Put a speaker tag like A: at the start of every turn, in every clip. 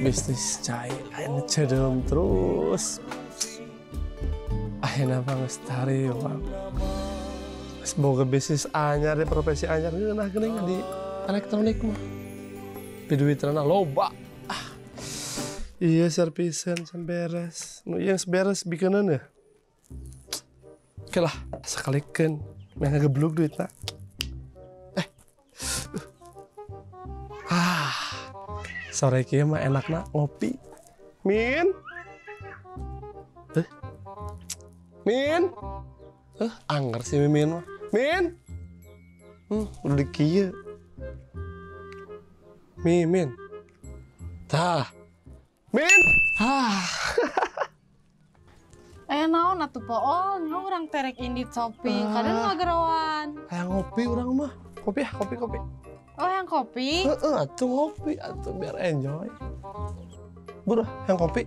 A: Bisnis cai ayeuna ceudeum terus. Ayeuna mah geus tariwang. Geus boga bisnis anyar di profesi anyar ngeunah geuning di elektronik mah. Piduitna loba. Ah. Iya servisan can beres. Nu ieu geus beres bikeuneun ya. Oke lah, sakalikeun meh ngageblug duitna. Ah. Sore kieu mah enakna ngopi. Min. Min. Angger si Mimin mah. Min. Udah di kieu. Mimin. Tah. Min. Ah.
B: Naon atuh Pool, nya urang terek indit shopping, kadang ngageroan.
A: Hayang ngopi urang mah. Kopi ya, kopi, kopi.
B: Oh, yang kopi?
A: Heeh, atuh ngopi atuh biar enjoy. Buru, yang kopi.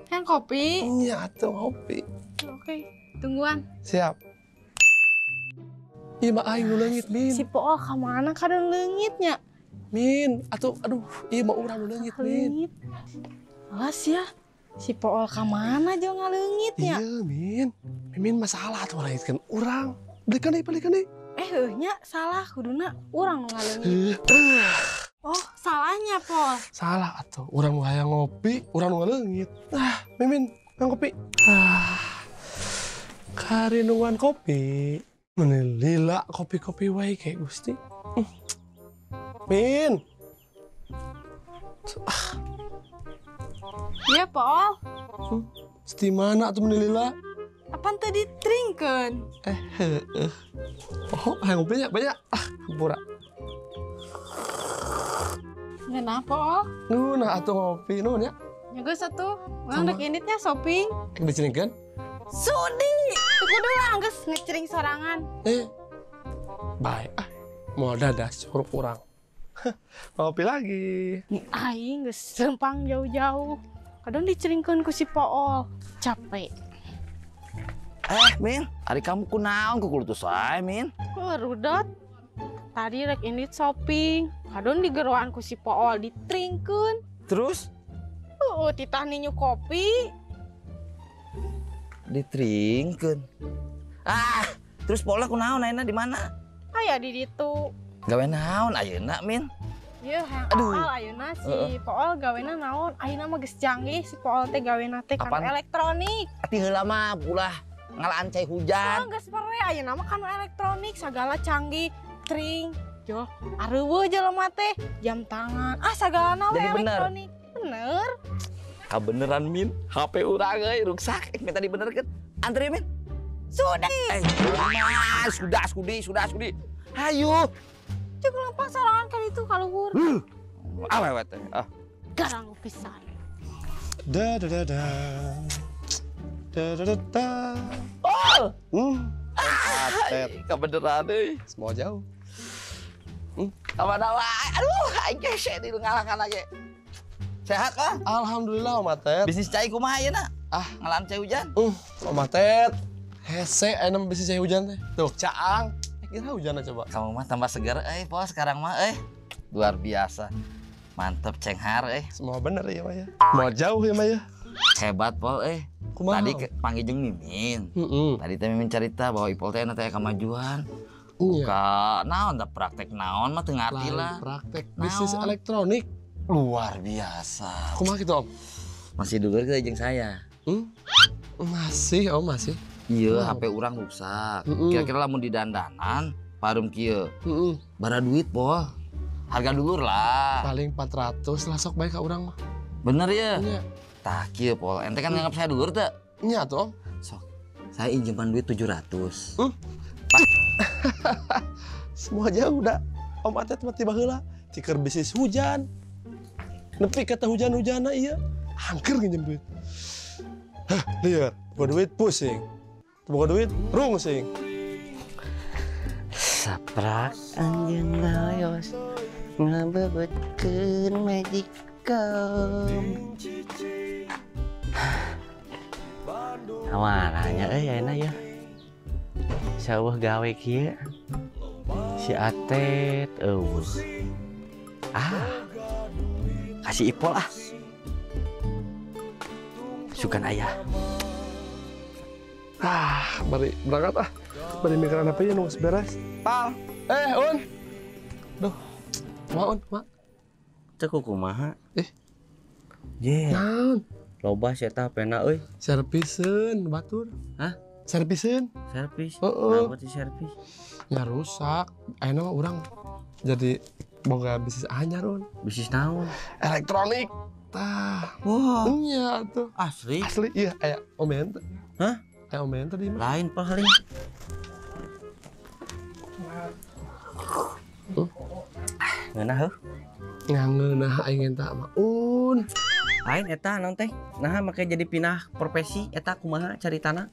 B: Yang kopi?
A: Iya, atuh ngopi.
B: Oke, tungguan.
A: Siap. Iya mah aing nu leungit, Min.
B: Si Pool ka mana kadang leungitnya?
A: Min, atuh aduh, ieu mah urang nu leungit, Min.
B: Alas ya. Si Pool ka mana jo ngaleungitnya?
A: Iya, Min. Mimin masalah tuh leungitkeun urang. Balikan deui, balikan deui.
B: Heuh nya salah kuduna urang nu ngaleungit. Oh, salahnya, Pol.
A: Salah atuh. Urang nu hayang ngopi, urang nu ngaleungit. Ah, Mimin, hayang kopi. Ah. Karinungan kopi. Meni lila kopi-kopi wae kayak Gusti. Min. Ah.
B: Iya, Pol.
A: Di mana atuh meni lila?
B: Apaan tadi diteringkeun?
A: Heeh. Oh, hayang ngopinya banyak. Ah, hampura.
B: Ngeunah, Pol.
A: Ngeunah atuh ngopi nuhun ya.
B: Ya geus atuh. Urang dek inditnya shopping.
A: Rek diceringkeun?
B: Sudi. Teu kudu lah geus ngecering sorangan.
A: Bae ah. Moal dadas curug urang. Ngopi lagi.
B: Nih aing geus lempang jauh-jauh. Kadang diceringkeun ku si Pool. Capek.
C: Min, ari kamu kunaon ku kulutus wae, Min?
B: Rudot. Tadi rek indit shopping, kadon digeroan ku si Pool diteringkeun.
C: Terus?
B: Titah ninyu kopi.
C: Diteringkeun. Ah, terus Pool kunaon ayeuna di mana?
B: Aya di ditu.
C: Gawe naon ayeuna, Min?
B: Ieu hayang apal ayeuna si Pool gawena naon? Ayeuna mah geus canggih si Pool teh gawena teh kana elektronik.
C: Ati heula mah ulah ngalaan cai hujan.
B: Oh, geus pere ayeuna mah kana elektronik sagala canggih, tring, joh, areuweuh jelema teh, jam tangan, ah sagalana we elektronik. Bener.
C: Kabeneran Min, HP urang euy ruksak, minta dibenerkeun. Antri Min.
B: Sudah.
C: Sudah, sudi, sudah, sudi. Hayu.
B: Cuk lempang sorangan kan itu kaluhur.
C: Awewe teh. Ah.
B: Garang pisan.
A: Da da da da. Da da da da.
C: Oh.
A: Atet.
C: Kebeneran euy.
A: Semua jauh.
C: Kamana wae. Aduh, aing gesek di ngalahkan lagi. Sehat kah?
A: Alhamdulillah Om Atet.
C: Bisnis cai kumaha ayeuna? Ah, ngalaan cai hujan.
A: Om Atet. Hese ayeuna bisnis cai hujan teh. Tuh, caang. Kira hujan coba.
C: Kamu mah tambah segar Pol sekarang mah Luar biasa. Mantep cenghar
A: Semua bener ya, Maya. Mau jauh ya, Maya.
C: Hebat Pol. Tadi panggil jeung Mimin. Tadi teh Mimin cerita bahwa Ipol teh teh kemajuan. Buka naon teh praktek naon mah teu ngarti lah.
A: Praktek bisnis elektronik.
C: Luar biasa.
A: Kumaha kitu, Om?
C: Masih dulur kita jeung saya.
A: Masih, Om, masih.
C: Iya, HP urang rusak. Kira-kira lamun di dandanan, parum kieu. Bara duit, Pol. Harga dulur lah.
A: Paling 400 lah sok bae ka urang mah.
C: Bener ya?
A: Iya.
C: Tah kieu, Pol. Ente kan nganggap saya dulur teu?
A: Iya atuh, Om.
C: Sok. Saya injeman duit 700.
A: Semua jauh dah. Om Atet mah tiba heula. Ciker bisnis hujan. Nepi kata hujan-hujana iya. Angker nginjem duit. Hah, liar. Boga duit pusing. Boga duit rungsing.
D: Saprak anjeun layos ngabebetkeun magicom. Amaranya euy ayeuna ya. Saweuh gawe kieu. Si Atet eueuh. Ah. Kasih Ipol ah. Sugan aya.
A: Ah, bari berangkat ah. Bari mikiran apa ya nu geus beres.
D: Pal.
A: Un. Duh. Kumaha, Un? Kumaha?
D: Teu kumaha? Ye.
A: Naon?
D: Loba sia eta HP-na euy.
A: Serviseun batur.
D: Hah?
A: Serviseun.
D: Servis.
A: Heeh.
D: Kenapa sih servis?
A: Ya rusak. Ayeuna mah urang jadi boga bisnis anyar, Un.
D: Bisnis naon?
A: Elektronik. Tah.
D: Wah.
A: Nya tuh.
D: Asli?
A: Asli, iya aya omean teh.
D: Hah?
A: Aya omean tadi mah.
D: Lain paling. Ngeunah heuh?
A: Ngeunah aing eta mah. Un.
D: Lain eta naon teh? Naha make jadi pindah profesi eta kumaha caritana?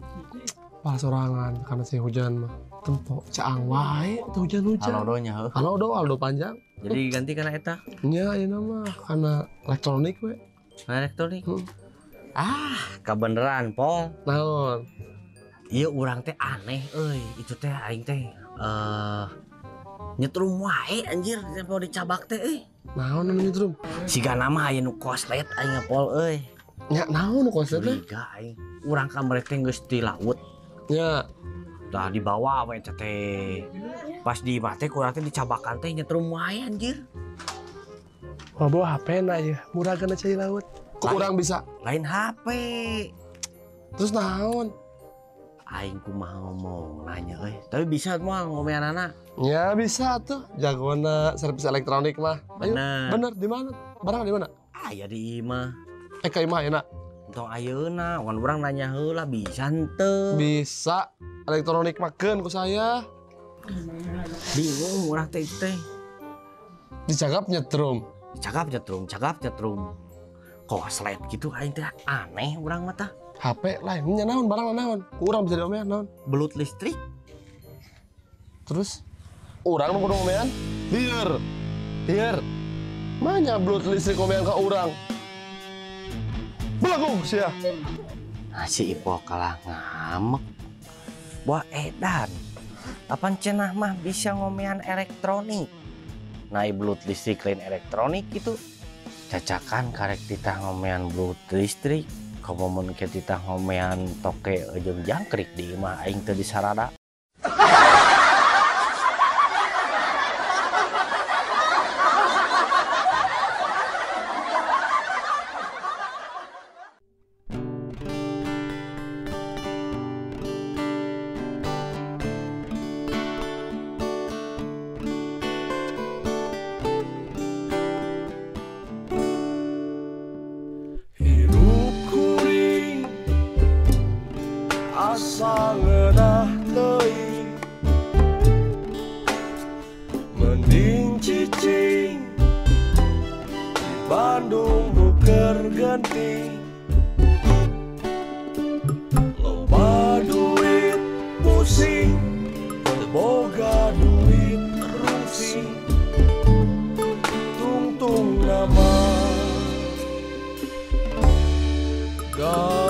A: Pal sorangan karena si hujan mah. Tempo caang wae teu hujan-hujan.
D: Halodo nya heuh.
A: Halodo, halodo panjang.
D: Jadi ganti kana eta?
A: Nya ayeuna mah kana elektronik we.
D: Elektronik. Ah, kabeneran Pol.
A: Naon?
D: Ieu urang teh aneh euy, itu teh aing teh nyetrum wae anjir mau dicabak teh euy.
A: Naon nu nyetrum?
D: Siga nama aya nu koslet aing Pol euy.
A: Nya naon nu koslet teh?
D: Curiga aing. Urang kamari teh geus di laut.
A: Nya.
D: Tah dibawa we eta teh. Pas di imah teh kurang teh dicabakan teh nyetrum wae anjir.
A: Wah, bawa HP na ieu, murah kana cai laut. Kok urang bisa?
D: Lain HP.
A: Terus naon?
D: Aing kumaha ngomong nanya euy. Tapi bisa moal ngomeanana.
A: Ya bisa tuh, jagona servis elektronik mah. Ayo, bener di mana? Barang di mana?
D: Aya di imah.
A: Ka imah enak.
D: Entong ayeuna, wan urang nanya heula bisa henteu.
A: Bisa. Elektronik makeun ku saya.
D: Bingung urang teh teh.
A: Dicakap nyetrum.
D: Dicakap nyetrum, cakap nyetrum. Koslet gitu aing teh aneh urang mah tah.
A: HP lain nya naon barang naon? Ku urang bisa diomean naon?
D: Belut listrik.
A: Terus urang nu kudu ngomean? Lieur. Lieur. Manya belut listrik ngomean ka urang. Belagu sia.
D: Nah, si Ipol kalah ngamek. Wah edan. Apan cenah mah bisa ngomean elektronik. Nah, belut listrik lain elektronik gitu. Cacakan karek titah ngomean belut listrik. Komo mun ke titah ngomean toke jeung jangkrik di imah aing teu disarada.
A: Asa ngeunah teuing mending cicing di Bandung buker genting loba duit pusing teu boga duit rungsing tungtung nama gawe.